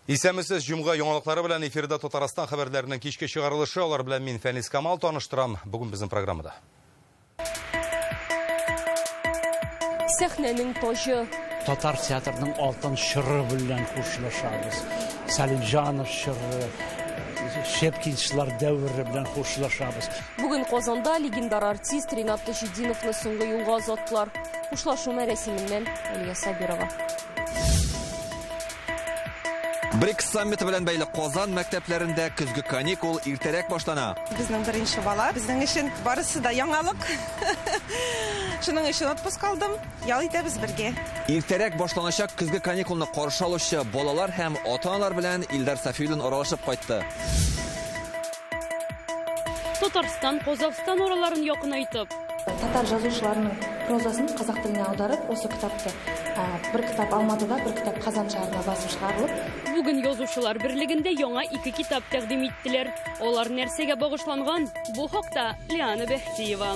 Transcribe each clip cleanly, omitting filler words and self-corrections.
Исәнмесез, җомга яңалыклары белән эфирда Татарстан хәбәрләренең кичке чыгарылышы. Алар белән мин Фәнис Камал таныштырам. Бүген безнең программада. Сәхнәнең таҗы. Татар театрының алтын чоры белән хушлашабыз. Сәлимҗанов чоры, Щепкинчылар дәвере белән хушлашабыз. Бүген Казанда легендар артист Ринат Таҗетдиновны соңгы юлга озаттылар. Хушлашу мәрасименнән Алия Сабирова. БРИКС саммиты белән бәйле Казан мәктәпләрендә көзге каникул иртәрәк башлана. Безнең беренче бала, безнең өчен барысы да яңалык. Шуның өчен отпуск алдым. Ял итәбез бергә. Иртәрәк башланачак көзге каникулны каршы алучы балалар һәм ата-аналар белән Илдар Сафиуллин аралашып кайтты. Татарстан, Казахстан араларын якынайтып. Татар жазушыларының прозасын қазақ тіліне аударып, осы кітапты бір кітап Алматыда, бір кітап Қазан шәһәренә басып чыгарылып. Бүген язучылар берлегендә яңа ике китап тәкъдим иттеләр. Алар нәрсәгә багышланган? Бу хакта Лиана Бәхтиева.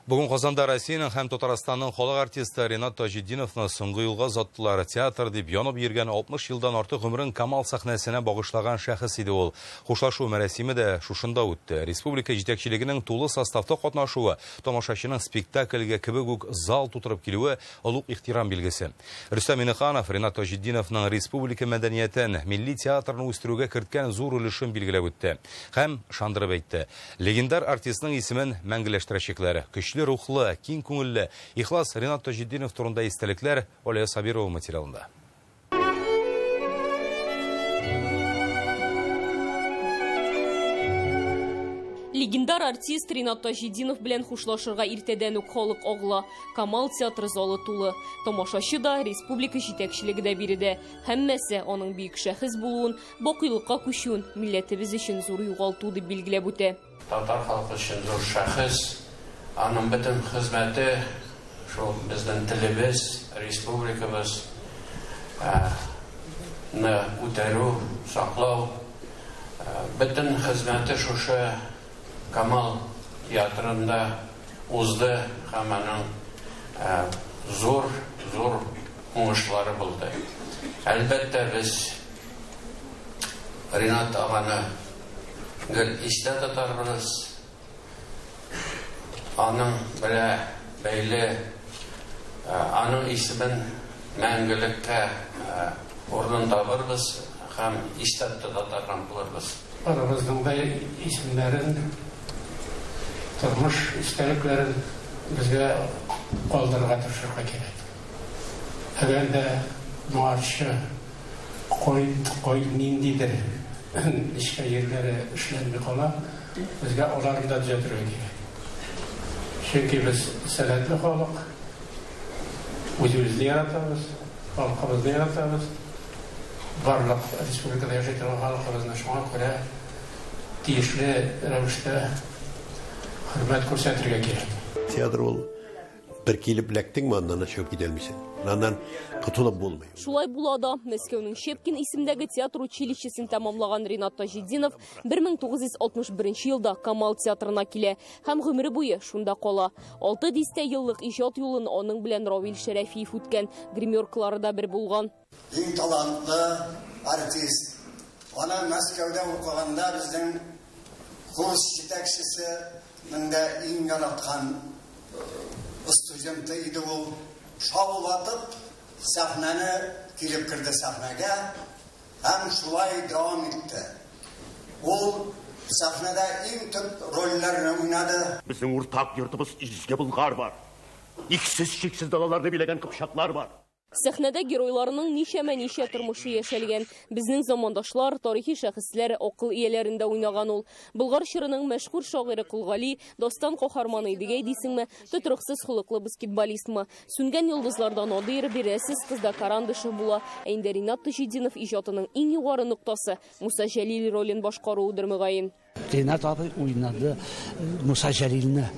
Бүген Казанда Россиянең һәм Татарстанның халык артисты Ринат Таҗетдиновны соңгы юлга озаттылар. Театр дип янып йөргән 60 елдан артык гомерен Камал сәхнәсенә багышлаган шәхес иде ул. Хушлашу мәрасиме дә шушында үтте. Республика җитәкчелегенең тулы составта катнашуы, тамашачының спектакльгә кебек үк зал тутырып килүе олуг ихтирам билгесе. Рөстәм Миңнеханов Ринат Таҗетдиновның республика мәдәниятен, милли театрны үстерүгә керткән зур өлешен билгеләп үтте. Һәм ышандырып әйтте: легендар артистның исемен мәңгеләштерәчәкләр. Көчле рухлы, киң күңелле, ихлас Ринат Таҗетдинов турында истәлекләр Оля Сабирова материалында. Легендар артист Ринат Таҗетдинов белән хушлашырга иртәдән үк халык агыла. Камал театры залы тулы. Тамашачы да, республика җитәкчелеге дә биредә. Һәммәсе аның бөек шәхес булуын, бакыйлыкка күчүен милләтебез өчен зур югалту дип билгеләп үтә. Татар халкы өчен зур шәхес. Аның бөтен хезмәте шул безнең телебез, республикабыз ны үтерү, саклау, бөтен хезмәте шушы Камал театрында узды һәм аның зур, зур уңышлары булды. Әлбәттә, без Ринат аганы гел истә тотарбыз. Аның белән бәйле, аның исемен мәңгелеккә урынын табырбыз һәм истә тотарган булырбыз. Барыбызның да исемнәрен, тормыш истәлекләрен безгә калдырырга тырышырга кирәк. Әгәр дә моңарчы кой ниндидер нечкә җирләре эшләнми кала, безгә аларны да төзәтергә кирәк. Чөнки без сәләтле халык, үзебезне яратабыз, халкыбызны яратабыз. Барлык республикада яшәй торган халкыбызны шуңа күрә тиешле рәвештә хөрмәт күрсәтергә кирәк. Театр ул бер килеп эләктеңме, аннан чыгып китә алмыйсың. Аннан котылып булмый. Шулай була да, Мәскәүнең Щепкин исемдәге театр училищесын тәмамлаган Ринат Таҗетдинов 1961 елда Камал театрына килә һәм гомере буе шунда кала. 6 дистә еллык иҗат юлын аның белән Равил Шәрәфиев үткән, гримеркалары да бер булган. Иң талантлы артист. Аны Мәскәүдә укыганда безнең курс җитәкчесенең дә иң яраткан студенты иде ул. Шаулатып сәхнәне килеп керде сәхнәгә һәм шулай дәвам итте. Ул сәхнәдә иң төп рольләрне уйнады. Безнең уртак йортыбыз Изге Болгар бар. Иксез-чиксез далаларны биләгән кыпчаклар бар. Сәхнәдә геройларының ничәмә-ничә тормышы яшәлгән. Безнең замандашлар, тарихи шәхесләр, акыл ияләрендә уйнаган ул. Болгар чорының мәшһүр шагыйре Кол Гали, дастан каһарманы Идегәй дисеңме, тотрыксыз холыклы баскетболистмы? Сүнгән йолдызларда Надир, бирәсез кызда Карандышев була. Ә инде Ринат Таҗетдинов иҗатының иң югары ноктасы Муса Җәлил ролен башкаруыдыр мөгаен. Ринат абый уйнады Муса Җәлилне.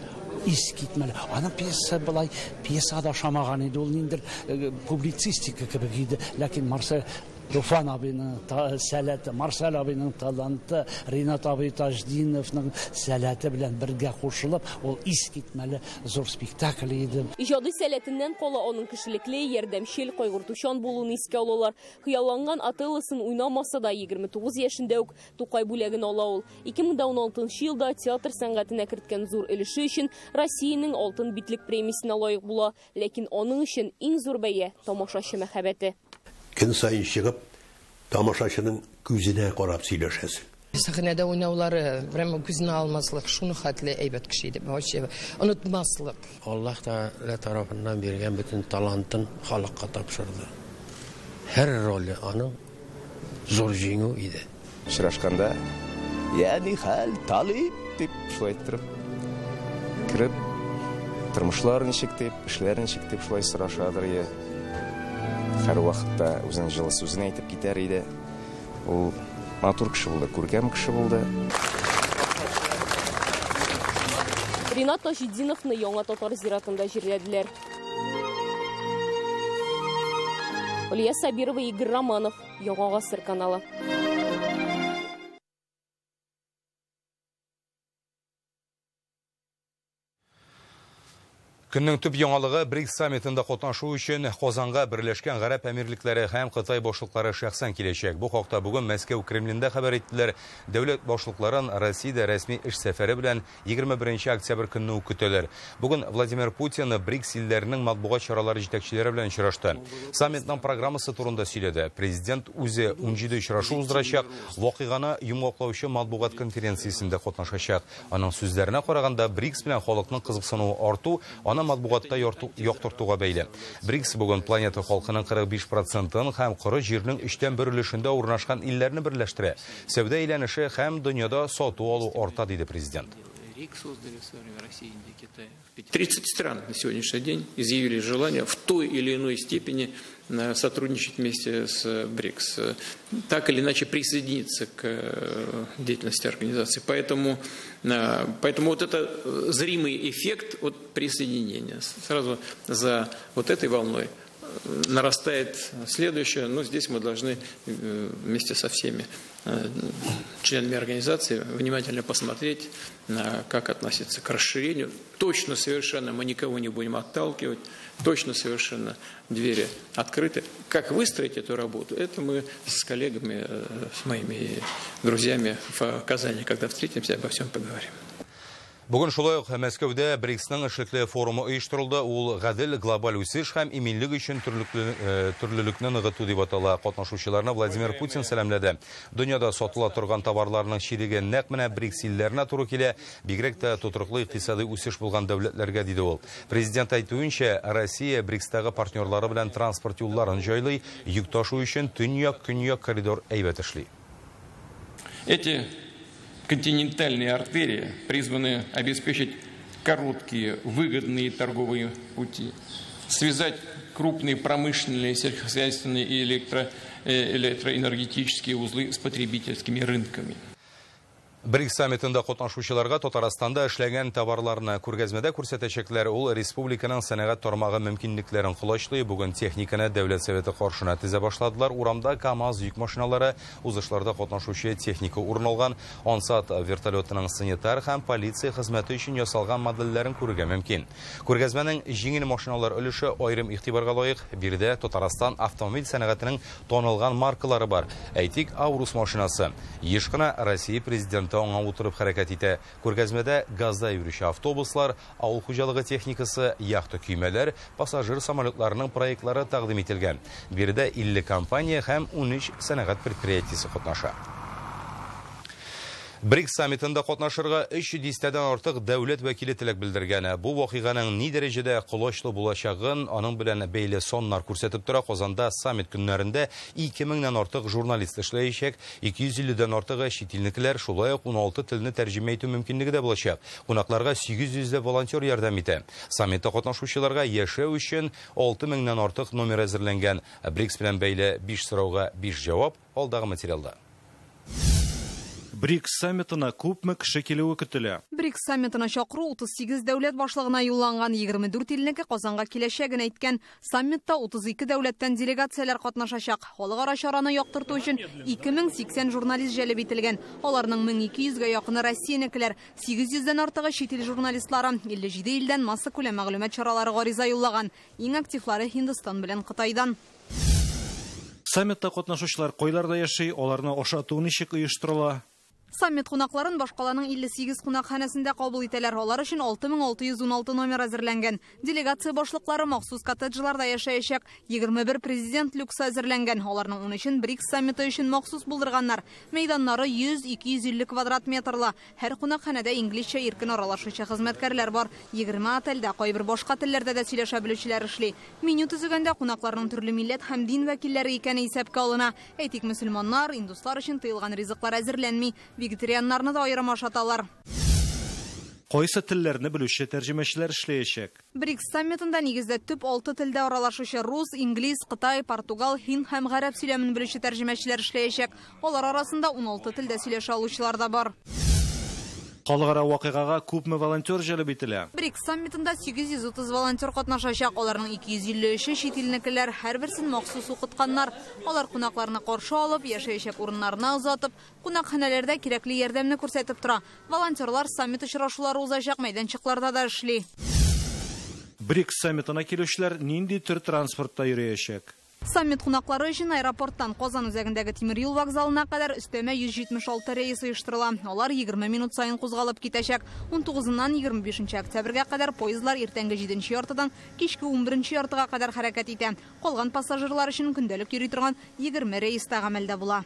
Искитмәле. Аның пьеса былай, пьесада ошамаган иде, ул ниндидер публицистика кебек иде. Ләкин Марсель Туфан абыйның сәләте, Марсель абыйның таланты, Ринат абый Таҗетдиновның сәләте белән бергә кушылып, ул искитмәле зур спектакль иде. Иҗади сәләтеннән кала аның кешелекле, ярдәмчел, кайгыртучан булуын искә алалар. Хыялланган Отеллосын уйнамаса да 29 яшендә үк Тукай бүләген ала ул. 2016 елда театр сәнгатенә керткән зур өлеше өчен Россиянең Алтын битлек премиясенә лаек була. Ләкин аның өчен иң зур бәя тамашачы мәхәббәте. Көн саен чыгып, тамашачының күзенә карап сөйләшәсең. Сәхнәдә уйнаулары прямо күзенә алмаслык, шуны хәтле әйбәт кеше иде. Вообще онытмаслык. Аллаһ Тәгалә тарафыннан биргән бөтен талантын халыкка тапшырды. Һәр роле аның зур җиңү иде. Очрашканда, "Я ни хәл, Талип" дип шулай иттереп кереп, тормышлар ничек дип, эшләр ничек дип шулай сорашадыр иде. Һәр вакытта үзенең җылы сүзен әйтеп китәр иде. Ул матур кеше булды, күркәм кеше булды. Ринат Таҗетдиновны Яңа Татар зиратында җирләделәр. Алия Сабирова, Игорь Романов, Яңа Гасыр каналы. Көннең төп яңалыгы БРИКС саммитында катнашу өчен Казанга Берләшкән Гарәп Әмирлекләре һәм Кытай башлыклары шәхсән киләчәк. Бу хакта бүген Мәскәү Кремлендә хәбәр иттеләр. Дәүләт башлыкларын Россиядә рәсми эш сәфәре белән 21 октябрь көнне үк көтәләр. Бүген Владимир Путин БРИКС илләренең матбугат чаралары җитәкчеләре белән очрашты. Саммитның программасы турында сөйләде. Президент үзе 17 очрашу уздырачак, вакыйганы йомгаклаучы матбугат конференциясендә катнашачак. Аның сүзләренә караганда, БРИКС белән халыкның кызыксынуы арту, аны матбугатта яктыртуга бәйле. БРИКС бүген планета халкының 45%-ын һәм коры җирнең 1/3 өлешендә урнашкан илләрне берләштерә. Сәүдә әйләнеше һәм дөньяда сату алу арта, диде президент. 30 стран на сегодняшний день изъявили желание в той или иной степени сотрудничать вместе с БРИКС, так или иначе присоединиться к деятельности организации. Поэтому вот это зримый эффект от присоединения. Сразу за вот этой волной нарастает следующее, но здесь мы должны вместе со всеми членами организации внимательно посмотреть, как относиться к расширению. Точно совершенно мы никого не будем отталкивать, точно совершенно двери открыты. Как выстроить эту работу, это мы с коллегами, с моими друзьями в Казани, когда встретимся, обо всем поговорим. Бүген шулай ук Мәскәүдә БРИКСның эшлекле форумы оештырылды. Ул гадел глобаль үсеш һәм иминлек өчен төрлелекне ныгыту дип атала. Катнашучыларны Владимир Путин сәламләде. Дөньяда сатыла торган товарларның чиреге нәкъ менә БРИКС илләренә туры килә, бигрәк тә тотрыклы икътисади үсеш булган дәүләтләргә, диде ул. Президент әйтүенчә, Россия БРИКСтагы партнерлары белән транспорт юлларын җайлый, йөк ташу өчен төньяк-көньяк коридор әйбәт эшли. Эти континентальные артерии призваны обеспечить короткие, выгодные торговые пути, связать крупные промышленные, сельскохозяйственные и электроэнергетические узлы с потребительскими рынками. БРИКС саммитында катнашучыларга Татарстанда эшләгән товарларны күргәзмәдә күрсәтәчәкләр. Ул республиканың сәнәгать тармагы мөмкинлекләрен колачлый. Бүген техниканы Дәүләт Советы каршына тезә башладылар. Урамда КАМАЗ йөк машиналары, узышларда катнашучы техника урын алган. Ансат вертолетының санитар һәм полиция хезмәте өчен ясалган модельләрен күрергә мөмкин. Күргәзмәнең җиңел машиналар өлеше аерым игътибарга лаек. Биредә Татарстан автомобиль сәнәгатенең танылган маркалары бар. Әйтик, Аурус машинасы. Еш кына Россия президенты аңа утырып хәрәкәт итә. Күргәзмәдә газда йөрүче автобуслар, авыл хуҗалыгы техникасы, яхта көймәләр, пассажир самолетларының проектлары тәкъдим ителгән. Биредә 50 компания һәм 13 сәнәгать предприятиесе катнаша. БРИКС саммитында катнашырга 300 дистәдән артык дәүләт вәкиле теләк белдергән. Бу вакыйганың ни дәрәҗәдә колачлы булачагын аның белән бәйле саннар күрсәтеп тора. Казанда саммит көннәрендә 2000-нән артык журналист эшләячәк, 250-дән артыгы чит илнекеләр, шулай ук 16 телне тәрҗемә итү мөмкинлеге дә булачак. Кунакларга 800 ләп волонтер ярдәм итә. Саммитта катнашучыларга яшәү өчен 6000-нән артык номер әзерләнгән. БРИКС белән бәйле 5 сорауга 5 җавап алдагы материалда. БРИКС саммитына күпме кеше килүе көтелә? БРИКС саммитына чакыру 38 дәүләт башлыгына юлланган, 24 илнеке Казанга киләчәген әйткән. Саммитта 32 дәүләттән делегацияләр катнашачак. Халыкара чараны яктырту өчен 2080 журналист җәлеп ителгән. Аларның 1200гә якыны Россиянекеләр, 800дән артыгы чит ил журналистлары, 57 илдән массакүләм мәгълүмат чаралары гариза юллаган. Иң активлары Һиндстан белән Кытайдан. Саммитта катнашучылар кайларда яши, аларны ашату ничек оештырыла? Саммит кунакларын башкаланың 58 кунакханәсендә кабул итәләр. Алар өчен 6616 номер әзерләнгән. Делегация башлыклары махсус коттеджларда яшәячәк. 21 президент люксы әзерләнгән. Аларның 13-ен БРИКС саммиты өчен махсус булдырганнар. Мәйданнары 100-250 квадрат метрлы. Һәр кунакханәдә инглизчә иркен аралашучы хезмәткәрләр бар. 20 отельдә кайбер башка телләрдә дә сөйләшә белүчеләр эшли. Меню төзегәндә кунакларның төрле милләт һәм дин вәкилләре икәне исәпкә алына. Әйтик, мөселманнар, индуслар өчен тыелган ризыклар әзерләнми. Вегетарианнарны да аерым ашаталар. Кайсы телләрне белүче тәрҗемәчеләр эшләячәк? БРИКС саммитында нигездә төп 6 телдә аралашучы рус, инглиз, кытай, португал, һинд һәм гарәп сөйләмен белүче тәрҗемәчеләр эшләячәк. Алар арасында 16 телдә сөйләшә алучылар да бар. Халыкара вакыйгага күпме волонтер җәлеп ителә? БРИКС саммитында 830 волонтер катнашачак. Аларның 253-е чит илнекеләр, һәрберсен махсус укытканнар. Алар кунакларны каршы алып, яшәячәк урыннарына озатып, кунакханәләрдә кирәкле ярдәмне күрсәтеп тора. Волонтерлар саммит очрашулары узачак мәйданчыкларда да эшли. БРИКС саммитына килүчеләр нинди төр транспортта йөриячәк? Саммит кунаклары өчен аэропорттан Казан үзәгендәге тимер юл вокзалына кадәр өстәмә 176 рейс оештырыла. Алар 20 минут саен кузгалып китәчәк. 19-ннан 25 октябрьгә кадәр поездлар иртәнге 7:30-дан кичке 11:30-га кадәр хәрәкәт итә. Калган пассажирлар өчен көндәлек йөри торган 20 рейс та гамәлдә була.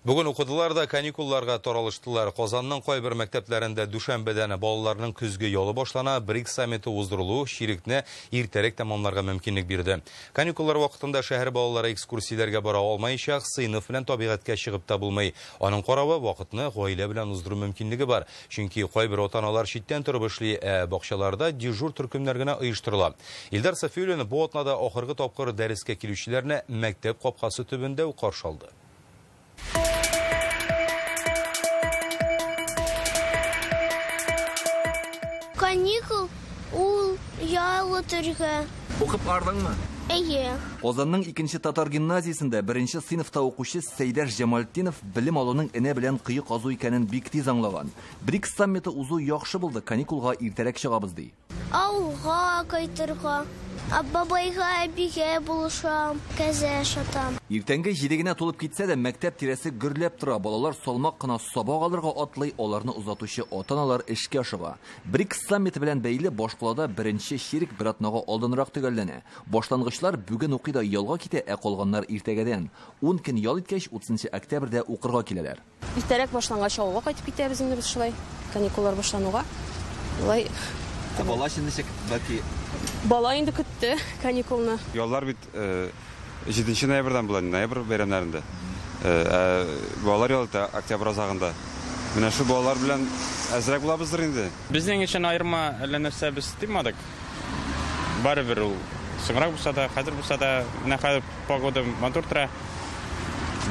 Бүген укыдылар да каникулларга таралыштылар. Казанның кайбер мәктәпләрендә дүшәмбедән балаларның көзге ялы башлана. БРИКС саммиты уздырылу чирекне иртәрәк тәмамларга мөмкинлек бирде. Каникуллар вакытында шәһәр балалары экскурсияләргә бара алмаячак, сыйныф белән табигатькә чыгып та булмый. Аның каравы вакытны гаилә белән уздыру мөмкинлеге бар. Чөнки кайбер ата-аналар читтән торып эшли, ә бакчаларда дежур төркемнәр генә оештырыла. Илдар Сафиуллин бу атнада ахыргы тапкыр дәрескә килүчеләрне мәктәп капкасы төбендә үк каршы алды. Каникул ул ял итәргә. Укып ардыңмы? Әйе. Казанның 2-нче татар гимназиясендә 1-нче сыйныфта укучы Сәйдәш Җамалтдинов белем алуның энә белән кое казу икәнен бик тиз аңлаган. БРИКС саммиты узу яхшы булды, каникулга иртәрәк чыгабыз ди. Авылга кайтырга, бабайга, әбигә булышам, кәзә ашатам. Иртәнге 7 генә тулып китсә дә мәктәп тирәсе гөрләп тора. Балалар салмак кына сабак алырга атлый, аларны озатучы ата-аналар эшкә ашыга. БРИКС саммиты белән бәйле башкалада 1-нче чирек бер атнага алдынрак төгәлләнә. Башлангычлар бүген укый да ялга китә, ә калганнар иртәгәдән. 10 көн ял иткәч, 30 октябрьдә укырга киләләр. Иртәрәк башлангач авылга кайтып китәбез инде без шулай. Каникуллар башлануга. Шулай. Бала ничек, бәлки? Бала инде көтте каникулны. Яллар бит 7 ноябрьдән була, ноябрь бәйрәмнәрендә. Балалар ял итә октябрь азагында. Менә шу балалар белән әзрәк булабыздыр инде. Безнең өчен аерма әллә нәрсә без тоймадык. Барыбер ул соңрак булса да, хәзер булса да, менә хәзер погода матур тора.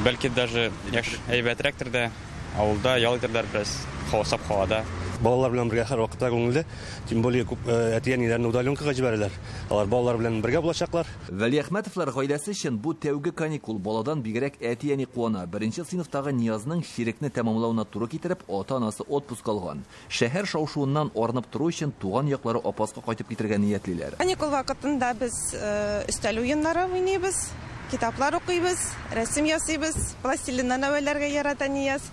Бәлки даже яхшы әйбәтрәктер дә, авылда ял итәрләр бераз, саф һавада. Балалар белән бергә һәр вакытта күңелле, тем более күп әти-әниләрне удаленкага җибәрәләр. Алар балалар белән бергә булачаклар. Вәлиәхмәтовлар гаиләсе өчен бу тәүге каникул. Баладан бигрәк әти-әни куана. 1-нче сыйныфтагы Ниязның чирекне тәмамлавына туры китереп, ата-анасы отпуск алган. Шәһәр шау-шуыннан арынып тору өчен туган яклары Апаска кайтып китергә ниятлиләр. Каникул вакытында без өстәл уеннары уйныйбыз, китаплар укыйбыз, рәсем ясыйбыз, пластилиннан әвәләргә ярата Нияз.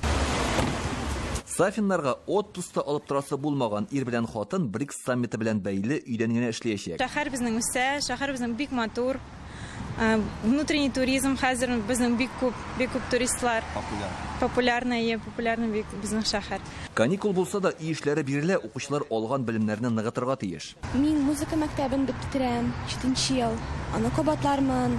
Сафиннарга отпускта алып торасы булмаган ир белән хатын БРИКС саммиты белән бәйле өйдән генә эшләячәк. Шәһәр безнең үсә, шәһәр безнең бик матур. Внутренний туризм хәзер безнең бик күп туристлар. Популярный, популярный бик безнең шәһәр. Каникул булса да өй эшләре бирелә, укучылар алган белемнәрне ныгытырга тиеш. Мин музыка мәктәбен бетерәм, 7 ел. Аны кабатлармын.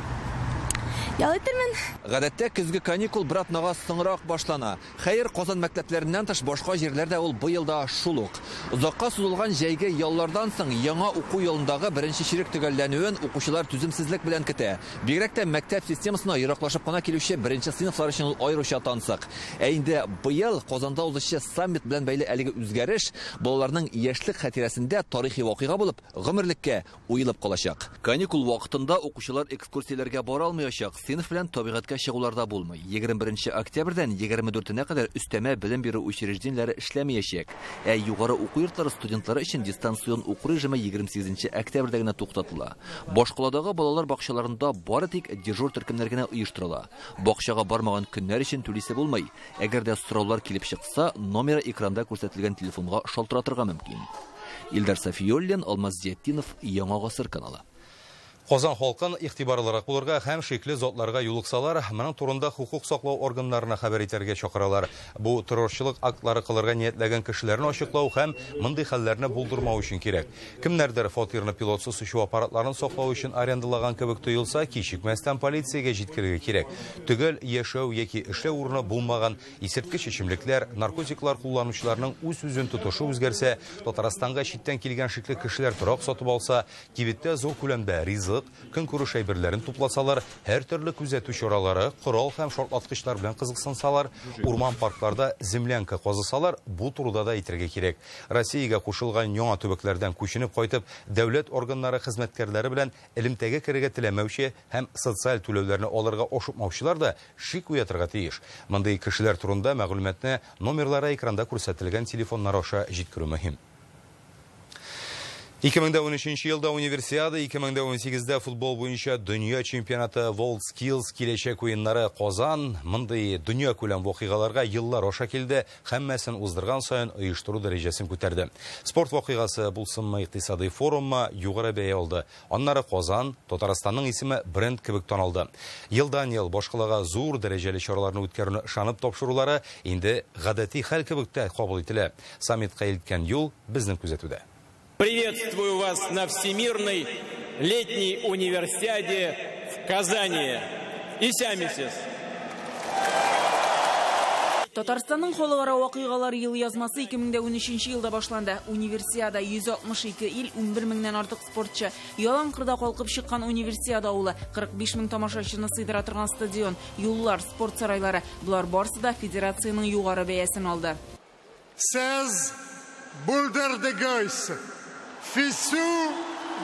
Ял итермен. Гадәттә көзге каникул бер атнага соңрак башлана. Хәер, Казан мәктәпләреннән тыш башка җирләрдә ул быел да шул ук. Озакка сузылган җәйге яллардан соң яңа уку елындагы беренче чирек төгәлләнүен укучылар түземсезлек белән көтә. Бигрәк тә мәктәп системасына ераклашып кына килүче беренче сыйныфлар өчен ул аеруча тансык. Ә инде быел Казанда узучы саммит белән бәйле әлеге үзгәреш балаларның яшьлек хатирәсендә тарихи вакыйга булып гомерлеккә уелып калачак. Каникул вакытында укучылар экскурсияләргә бара алмаячак. Сыйныф белән табигатькә чыгулар да булмый. 21 октябрьдән 24-нә кадәр өстәмә белем бирү учреждениеләре эшләмәячәк. Ә югары уку йортлары студентлары өчен дистанцион уку режимы 28 октябрьдә генә туктатыла. Башкаладагы балалар бакчаларында бары тик дежур төркемнәр генә оештырыла. Бакчага бармаган көннәр өчен түлисе булмый. Әгәр дә сораулар килеп чыкса, номеры экранда күрсәтелгән телефонга шалтыратырга мөмкин. Илдар Сафиуллин, Алмаз Зиятдинов, Яңа Гасыр каналы. Казан халкын игътибарлырак булырга һәм шикле затларга юлыксалар, моның турында хукук саклау органнарына хәбәр итәргә чакыралар. Бу террорчылык актлары кылырга ниятләгән кешеләрне ачыклау һәм мондый хәлләрне булдырмау өчен кирәк. Кемнәрдер фатирны пилотсыз очу аппаратларын саклау өчен арендалаган кебек тоелса, кичекмәстән полициягә җиткерергә кирәк. Төгәл яшәү яки эшләү урыны булмаган исерткеч эчемлекләр, наркотиклар кулланучыларның үз-үзен тотышы үзгәрсә, Татарстанга читтән килгән шикле кешеләр торак сатып алса, кибеттә зур күләмдә ризык, көнкүреш әйберләрен тупласалар, һәр төрле күзәтү чаралары, корал һәм шартлаткычлар белән кызыксынсалар, урман паркларда землянка казысалар, бу турыда да әйтергә кирәк. Россиягә кушылган яңа төбәкләрдән күченеп кайтып, дәүләт органнары хезмәткәрләре белән элемтәгә керергә теләмәүче һәм социаль түләүләрне алырга ашыкмаучылар да шик уятырга тиеш. Мондый кешеләр турында мәгълүматны номерлары экранда күрсәтелгән телефоннар аша җиткерү мөһим. 2013 елда универсиада, 2018-дә футбол буенча дөнья чемпионаты WorldSkills киләчәк уеннары Казан мондый дөнья күләм вакыйгаларга еллар аша килде, һәммәсен уздырган саен оештыру дәрәҗәсен күтәрде. Спорт вакыйгасы булсынмы, икътисадый форуммы югары бәя алды. Аннары Казан, Татарстанның исеме бренд кебек танылды. Елдан ел башкалага зур дәрәҗәле чараларны үткәрүне ышанып тапшырулары инде гадәти хәл кебек тә кабул ителә. Саммитка илткән юл безнең күзәтүдә. Приветствую вас на Всемирной летней универсиаде в Казани. Исәнмесез. Татарстанның халыкара вакыйгалар ел язмасы 2013 елда башланды. Универсиада 162 ил, 11 меңнән артык спортчы. Ялан кырда калкып чыккан универсиада авылы, 45 мең тамашачыны сыйдыра торган стадион, юллар, спорт сарайлары. Болар барысы да федерациянең югары бәясен алды. Сез булдырдыгыз. Фису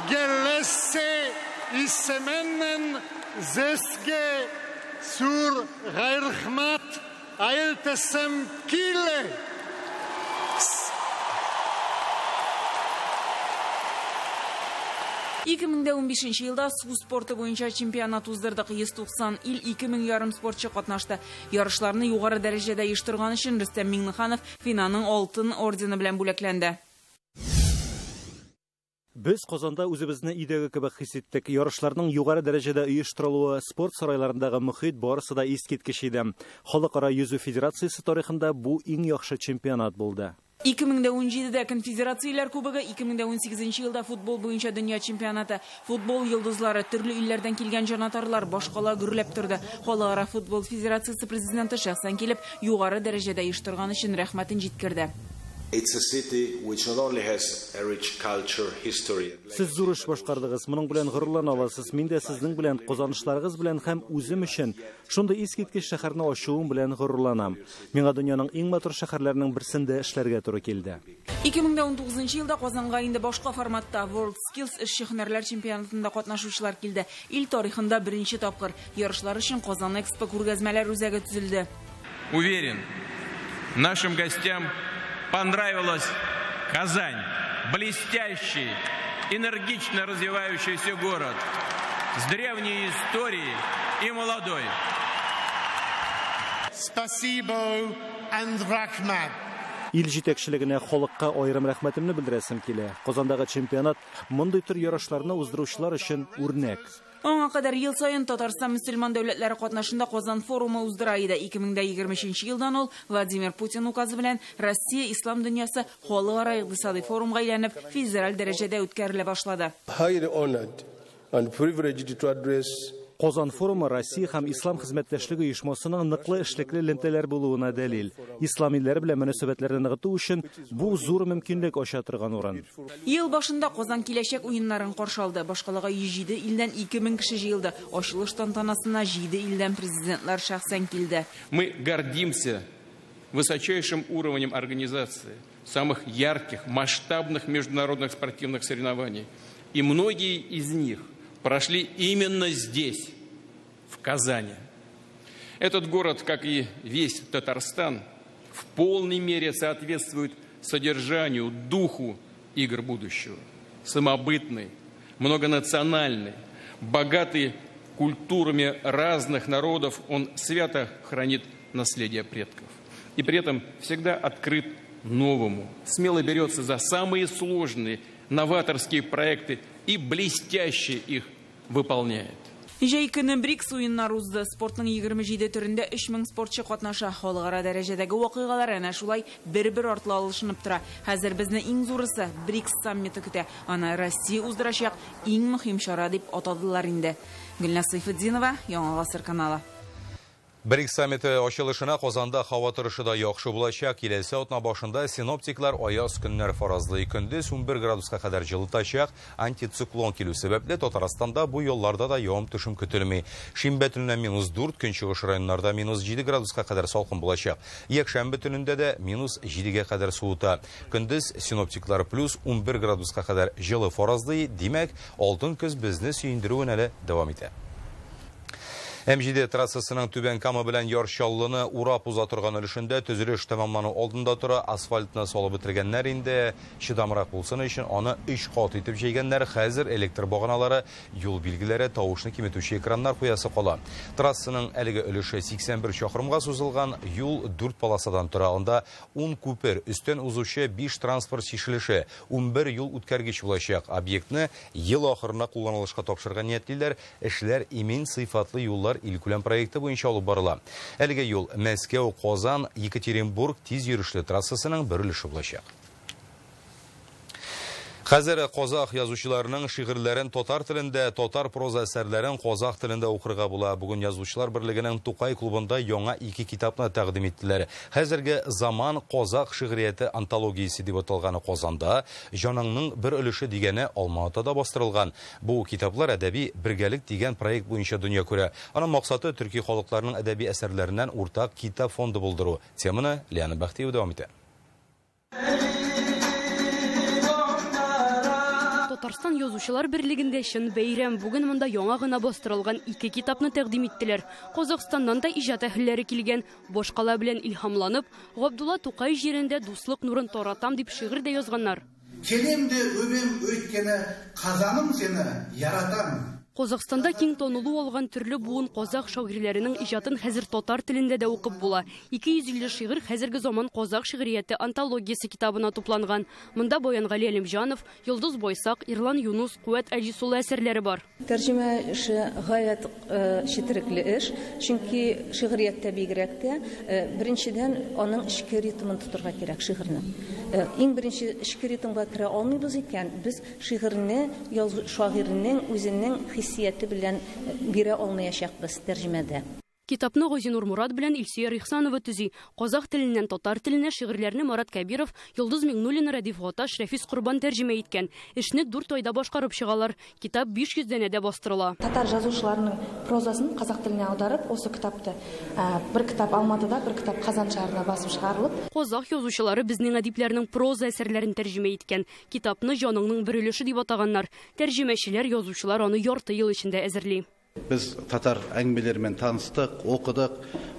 гелесе исеменнән зесге сур гайрхмат Айлтесем киле. Ике мең дә унбишенче елда су спорты буенча чемпионат уздырдык. 190 ил, 2500 спортчы катнашты. Ярышларны югары дәрәҗәдә оештырган өчен Рөстәм Миңнеханов ФИНАның алтын ордены белән бүләкләнде. Без Казанда үзебезне өйдәге кебек хис иттек. Ярышларның югары дәрәҗәдә оештырылуы, спорт сарайларындагы мөхит барысы да искиткеч иде. Халыкара йөзү федерациясе тарихында бу иң яхшы чемпионат булды. 2017-дә Конфедерацияләр кубогы, 2018 елда футбол буенча дөнья чемпионаты. Футбол йолдызлары, төрле илләрдән килгән җанатарлар башкала гөрләп торды. Халыкара футбол федерациясе президенты шәхсән килеп, югары дәрәҗәдә оештырган өчен рәхмәтен җиткерде. It's a city which not only has a rich culture, history. Сез зур эш башкардыгыз, моның белән горурлана аласыз. Мин дә сезнең белән, казанышларыгыз белән һәм үзем өчен шундый искиткеч шәһәрне ачуым белән горурланам. Миңа дөньяның иң матур шәһәрләренең берсендә эшләргә туры килде. 2019 елда Казанга инде башка форматта WorldSkills эшче һөнәрләр чемпионатында катнашучылар килде. Ил тарихында беренче тапкыр ярышлар өчен Казан Экспо күргәзмәләр үзәге төзелде. Уверен, нашим гостям понравилась Казань, блестящий, энергично развивающийся город с древней историей и молодой. Спасибо and рахмат. Ил җитәкчелегенә, халыкка аерым рәхмәтемне белдерәсем килә. Казандагы чемпионат мондый төр ярышларны уздыручылар өчен үрнәк. Аңа кадәр ел саен Татарстан мөселман дәүләтләре катнашында Казан форумы уздыра иде. 2023 елдан ул Владимир Путин указы белән Россия ислам дөньясы халыкара икътисади форумга әйләнеп, федераль дәрәҗәдә үткәрелә башлады. Highly honored and privileged to address Казан форумы Россия һәм Ислам хезмәттәшлеге оешмасының ныклы эшлекле элемтәләр булуына дәлил. Ислам илләре белән мөнәсәбәтләрне ныгыту өчен бу зур мөмкинлек ача торган урын. Ел башында Казан киләчәк уеннарын каршы алды. Башкалага 107 илдән 2000 кеше җыелды. Ачылыш тантанасына 7 илдән президентлар шәхсән килде. Мы гордимся высочайшим уровнем организации самых ярких, масштабных международных спортивных соревнований. И многие из них прошли именно здесь, в Казани. Этот город, как и весь Татарстан, в полной мере соответствует содержанию, духу игр будущего. Самобытный, многонациональный, богатый культурами разных народов, он свято хранит наследие предков. И при этом всегда открыт новому, смело берется за самые сложные новаторские проекты и блестяще их выполняет. Җәй көне БРИКС уеннары узды. Спортның 27 төрендә 3000 спортчы катнаша. Халыкара дәрәҗәдәге вакыйгалар әнә шулай бер-бер артлы алышынып тора. Хәзер безне иң зурысы БРИКС саммиты көтә. Аны Россия уздырачак иң мөһим чара дип атадылар инде. Гөлназ Сайфетдинова, Яңа Гасыр каналы. БРИКС саммиты ачылышына Казанда һава торышы да яхшы булачак. Киләсе атна башында синоптиклар аяз көннәр фаразлый. Көндез 11 градуска кадәр җылытачак. Антициклон килү сәбәпле Татарстанда бу елларда да явым-төшем көтелми. Шимбә төненә -4, көнчыгыш районнарда -7 градуска кадәр салкын булачак. Якшәмбе төнендә дә -7-гә кадәр суыта. Көндез синоптиклар +11 градуска кадәр җылы фаразлый. Димәк, алтын көз безне сөендерүен әле дәвам итә. М7 трассасының Түбән Кама белән Яр Чаллыны урап уза торган өлешендә төзелеш тәмамлану алдында тора. Асфальтны салып бетергәннәр инде, чыдамрак булсын өчен аны 3 кат итеп җәйгәннәр. Хәзер электр баганалары, юл билгеләре, тавышны киметүче экраннар куясы кала. Трассаның әлеге өлеше 81 чакрымга сузылган, юл 4 полосадан тора. Анда 10 күпер, өстән узучы 5 транспорт чишелеше, 11 юл үткәргеч булачак. Объектны ел ахырына кулланылышка тапшырырга ниятлиләр. Эшләр имин сыйфатлы юллар илкүләм проекты буенча алып барыла. Әлеге юл Мәскәү, Казан, Екатеринбург тиз йөрешле трассасының бер өлеше булачак. Хәзер казах язучыларының шигырьләрен татар телендә, татар проза әсәрләрен казах телендә укырга була. Бүген Язучылар берлегенең Тукай клубында яңа 2 китапны тәкъдим иттеләр. Хәзерге заман казах шигърияте антологиясе дип аталганы Казанда, Җаныңның бер өлеше дигәне Алма-Атада бастырылган. Бу китаплар әдәби бергәлек дигән проект буенча дөнья күрә. Аның максаты төрки халыкларының әдәби әсәрләреннән уртак китап фонды булдыру. Теманы Лиана Бахтиева дәвам итә. Татарстан Язучылар берлегендә чын бәйрәм. Бүген монда яңа гына бастырылган 2 китапны тәкъдим иттеләр. Казахстаннан да иҗат әһелләре килгән. Башкала белән илһамланып, Габдулла Тукай җирендә дуслык нурын таратам дип шигырь дә язганнар. Келем де өбем өйткәне Казаным сине яратам. Казахстанда киң танылу алган төрле буын казах шагыйрьләренең иҗатын хәзер татар телендә дә укып була. 250 шигырь хәзерге заман казах шигърияте антологиясе китабына тупланган. Монда Баянгали Әлимҗанов, Йолдыз Байсак, Ирлан Юнус, Куәт Әҗисулы әсәрләре бар. Тәрҗемә эше гаять четерекле эш, чөнки шигърияттә бигрәк тә беренчедән аның эчке ритмын тотырга кирәк шигырьнең. Иң беренче эчке ритмга керә алмыйбыз икән, без шигырьне шагыйрьнең үзенең хиссияте белән бирә алмаячакбыз тәрҗемәдә. Китапны Газинур Мурат белән Илсөяр Ихсанова төзи. Казах теленнән татар теленә шигырьләрне Марат Кәбиров, Йолдыз Миңнуллина, Рәдиф Гаташ, Рәфис Корбан тәрҗемә иткән. Эшне 4 айда башкарып чыгалар. Китап 500 данәдә бастырыла. Татар жазушыларының прозасын казах теленә аударып, осы китапты бер китап Алматыда, бер китап Казан шәһәрендә басып чыгарылып. Казах язучылары безнең әдипләрнең проза әсәрләрен тәрҗемә иткән. Китапны Җаныңның бер өлеше дип атаганнар. Тәрҗемәчеләр, язучылар аны ярты ел эчендә әзерли. Біз татар әңгімелерімен таныстық, оқыдық,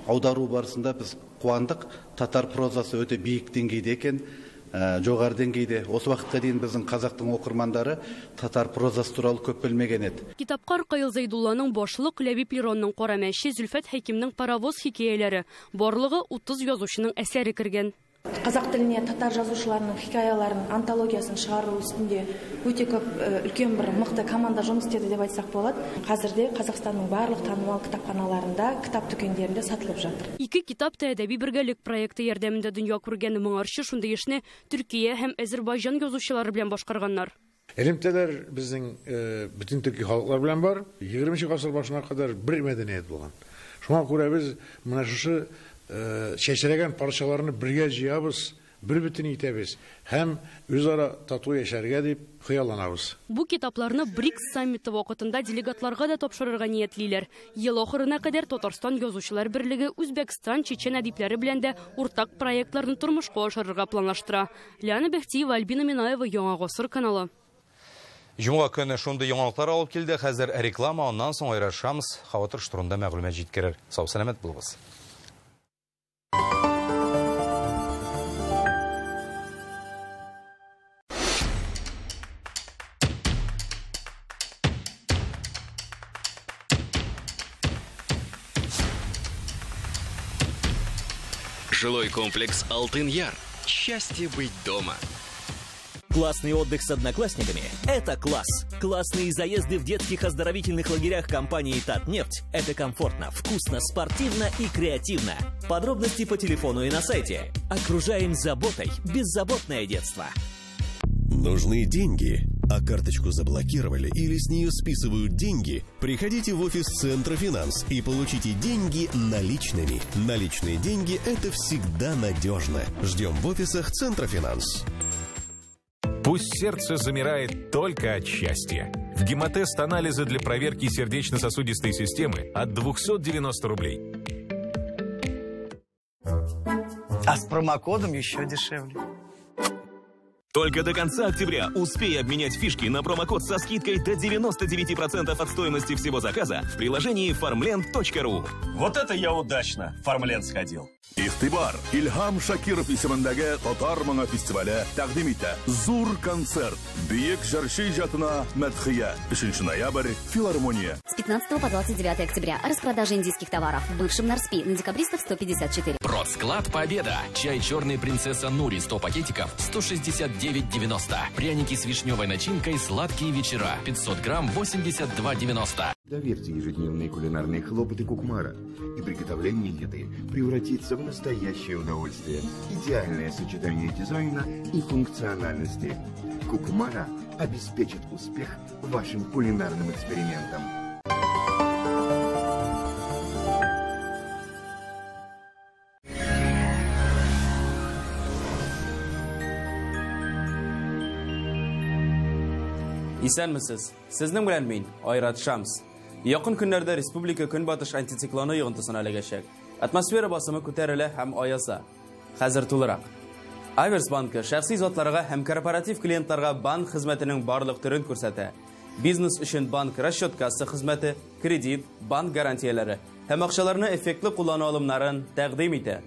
аудару барысында біз қуандық. Татар прозасы өте биік деңгейде екен, жоғары деңгейде. Осы уақытқа дейін біздің қазақтың оқырмандары татар прозасы туралы көп білмеген еді. Китапка Ркаил Зәйдулланың Башлык, Ләбиб Леронның Кара мәче, Зөлфәт Хәкимнең Паровоз хикәяләре. Барлыгы 30 язучының әсәре кергән. Қазақ тіліне татар жазушыларының хикаяларын, антологиясын шығару үстінде өте көп үлкен бір мықты команда жұмыс істеді деп айтсақ болады. Қазірде Қазақстанның барлық танымал кітапханаларында, кітап дүкендерінде сатылып жатыр. Ике китап та әдәби бергәлек проекты ярдәмендә дөнья күргән. Моңарчы шундый эшне Төркия һәм Әзербайҗан язучылары белән башкарганнар. Элемтәләр безнең бөтен төрки халыклар белән бар. 20 гасыр башына кадәр бер мәдәният булган. Шуңа күрә без менә шушы чәчрәгән парчаларны бергә җыябыз, бер бөтен итәбез һәм үзара тату яшәргә дип хыялланабыз. Бу китапларны БРИКС саммиты вакытында делегатларга да тапшырырга ниятлиләр. Ел ахырына кадәр Татарстан Язучылар берлеге Үзбәкстан, Чечен әдипләре белән дә уртак проектларны тормышка ашырырга планлаштыра. Лиана Бәхтиева, Альбина Минаева, Яңа Гасыр каналы. Җомга көне шундый яңалыклар алып килде. Хәзер реклама, аннан соң аерышабыз. Һава торышы турында мәгълүмат җиткерер. Сау сәламәт булыгыз. Жилой комплекс «Алтын-Яр». Счастье быть дома. Классный отдых с одноклассниками – это класс. Классные заезды в детских оздоровительных лагерях компании «Татнефть» – это комфортно, вкусно, спортивно и креативно. Подробности по телефону и на сайте. Окружаем заботой беззаботное детство. Нужны деньги, а карточку заблокировали или с нее списывают деньги? Приходите в офис Центра Финанс и получите деньги наличными. Наличные деньги – это всегда надежно. Ждем в офисах Центра Финанс. Пусть сердце замирает только от счастья. В Гемотест анализы для проверки сердечно-сосудистой системы от 290 рублей. А с промокодом еще дешевле. Только до конца октября успей обменять фишки на промокод со скидкой до 99% от стоимости всего заказа в приложении farmland.ru. Вот это я удачно в Фармленд сходил. Игътибар! Илһам Шакиров исемендәге Татар моңы фестивале тәкъдим итә. Зур концерт. Бөек җырчы иҗатына мәдхия. 3 ноябрь, филармония. С 15 по 29 октября. Распродажа индийских товаров в бывшем Нарспи на Декабристов 154. Продсклад Победа. Чай черный принцесса Нури 100 пакетиков 169,90. Пряники с вишневой начинкой сладкие вечера 500 грамм 82,90. Доверьте ежедневные кулинарные хлопоты Кукмара, и приготовление еды превратится в настоящее удовольствие. Идеальное сочетание дизайна и функциональности. Кукмара обеспечит успех вашим кулинарным экспериментам. Исәнмесез. Сезнең белән мин, Айрат Шамс. Якын көннәрдә республика көнбатыш антициклоны йогынтысына эләгәчәк. Атмосфера басымы күтәрелә һәм аяза. Хәзер тулырак. Аверс банкы шәхси затларга һәм корпоратив клиентларга банк хезмәтенең барлык төрен күрсәтә. Бизнес өчен банк расчет касса хезмәте, кредит, банк гарантияләре һәм акчаларны эффектлы куллану алымнарын тәкъдим итә.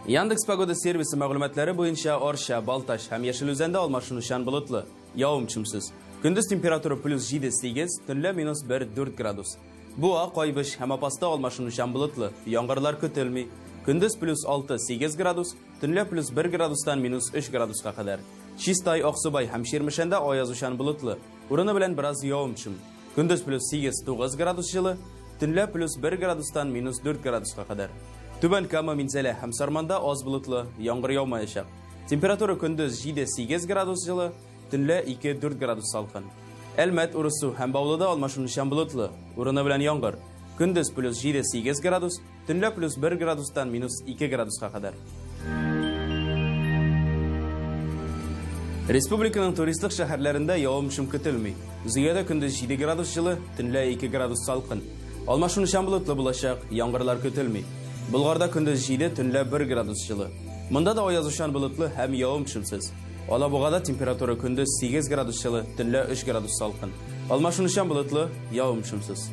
Яндекс Погода сервисы мәгълүматлары буенча Орша, Балтач һәм Яшел Үзәндә алмашынучан болытлы, явым-төшемсез. Көндез температура плюс 7-8, төнлә минус 1-4 градус. Буа, Кайбыч һәм Апаста алмашынучан болытлы, яңгырлар көтелми. Көндез плюс 6-8 градус, төнлә плюс 1 градустан минус 3 градуска кадәр. Чистай, Аксубай һәм Чирмешәндә аязучан болытлы, урыны белән бераз явым-төшем. Көндез плюс 8-9 градус җылы, төнлә плюс 1 градустан минус 4 градуска кадәр. Түбән Кама, Минзәлә һәм Сарманда аз болытлы, яңгыр яумаячак. Температура көндез 7-8 градус җылы, төнлә 2-4 градус салкын. Әлмәт, Урыссу һәм Баулыда алмашынучан болытлы, урыны белән яңгыр. Көндез плюс 7-8 градус, төнлә плюс 1 градустан минус 2 градуска кадәр. Республиканың туристлык шәһәрләрендә явым-төшем көтелми. Зөядә көндез 7 градус җылы, төнлә 2 градус салкын. Алмашынучан болытлы булачак, яңгырлар көтелми. Булгарда көндез 7, төнлә 1 градус җылы. Монда да аязучан болытлы һәм явым-төшемсез. Алабугада температура көндез 8 градус җылы, төнлә 3 градус салкын. Алмашынучан болытлы, явым-төшемсез.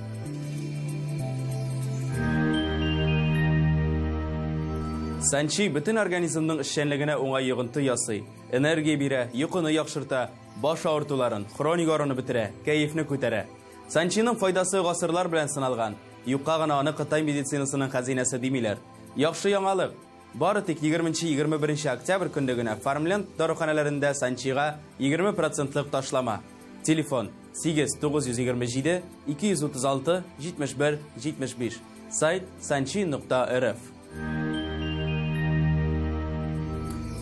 Санчи бөтен организмның эшчәнлегенә уңай йогынты ясый, энергия бирә, йокыны яхшырта, баш авыртуларын, хроник авыруны бетерә, кәефне күтәрә. Санчиның файдасы гасырлар белән сыналган. Юкка гына аны Кытай медицинасының хәзинәсе димиләр. Яхшы яңалык. Бары тик 20-21 октябрь көнне генә Фармленд даруханәләрендә Санчига 20 процентлык ташлама. Телефон 8 927 236 71 75. Сайт санчи.рф.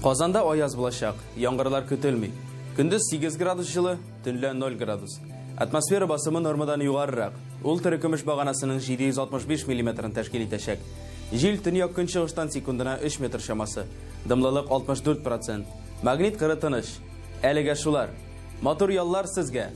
Казанда аяз булачак, яңгырлар көтелми. Көндез 8 градус җылы, төнлә 0 градус. Атмосфера басымы нормадан югарырак. Ул терекөмеш баганасының 765 миллиметрын тәшкил итәчәк. Җил төньяк көнчыгыштан секундына 3 метр чамасы. Дымлылык 64%. Магнит кыры тыныч. Әлегә шулар. Матур яллар сезгә.